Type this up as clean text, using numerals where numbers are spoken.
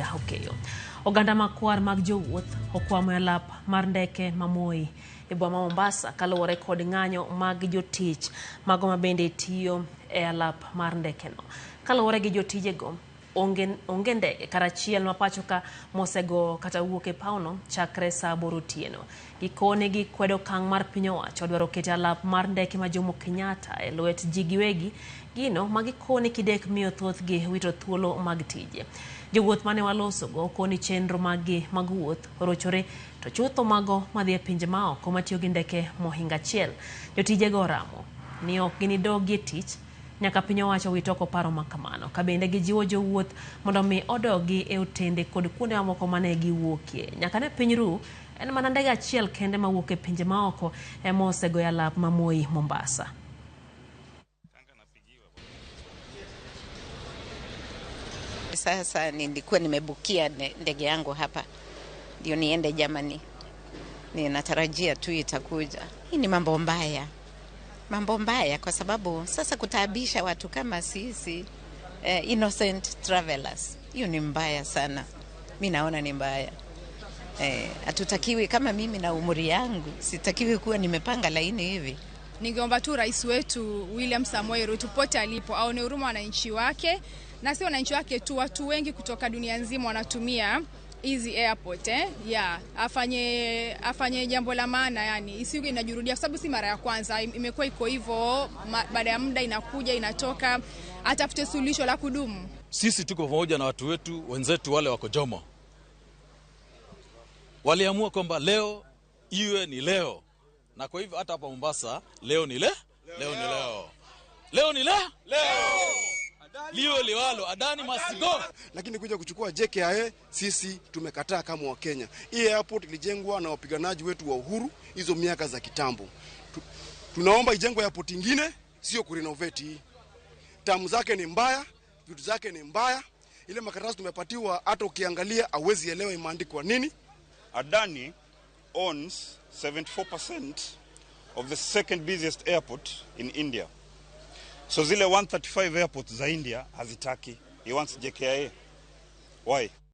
Lydia Okeyo. Oganda makwar mag jowuoth okwamo e alap mar ndeke ma Moi e boma ma Mombasa kaluwore kod ng'anyo mag jotich mago ma bende tiyo e alap mar ndekeno. Kaluwore gi jotijego, onge ndege kata achiel ma pacho ka mosego kata wuok e pawno chakre saa 8 otieno. Gikone gikwedo okang' mar piny owacho dwaro keto alap mar ndeke ma Jomo Kenyatta e lwet ji giwegi, gino ma gikone kidek miyo thothgi wito thuolo mag tije. Jowuoth mane walosogo koni chenro maggi mag wuoth orochore to chutho mago madhi e pinje maoko matiyo gi ndeke mohingo achiel. Jotijego oramo ni ok ginidogi e tich nyaka piny owacho wit oko paro ma kamano. Ka bende gijiwo jowuoth mondo mi odogi e otende kod kuonde mamoko mane giwuokie. Nyaka ne piny ru, en mana ndege achiel kende mawuok e pinje maoko ema osegoyo alap ma Moi Mombasa. Sasa nilikuwa nimebukia ndege yangu hapa ndio niende Germany. Ninatarajia tu itakuja. Hii ni mambo mbaya. Mambo mbaya kwa sababu sasa kutaabisha watu kama sisi, innocent travelers. Hiyo ni mbaya sana. Mi naona ni mbaya. Hatutakiwi kama mimi na umri yangu, sitakiwi kuwa nimepanga laini hivi. Ningeomba tu rais wetu William Samoei Ruto popote alipo aone huruma wananchi wake, na sio wananchi wake tu, watu wengi kutoka dunia nzima wanatumia hizi airport, Yeah, afanye jambo la maana, yani isiwe inajirudia kwa sababu si mara ya kwanza, imekuwa iko hivyo, baada ya muda inakuja inatoka. Atafute suluhisho la kudumu. Sisi tuko pamoja na watu wetu wenzetu wale wako Jomo. Waliamua kwamba leo iwe ni leo. Na kwa hivyo hata hapa Mombasa leo ni leo ni leo. Leo ni leo. Liwe liwalo, Adani must go. Lakini kuja kuchukua JKIA sisi tumekataa kama wa Kenya. Hii airport ilijengwa na wapiganaji wetu wa uhuru hizo miaka za kitambo. Tunaomba ijengwe airport nyingine, sio kurenovate hii. Tamu zake ni mbaya, vitu zake ni mbaya. Ile makaratasi tumepatiwa hata ukiangalia hauwezi elewa imeandikwa nini. Adani owns 74% of the second busiest airport in India. So zile 135 airports za India hazitaki. He wants JKIA. Why?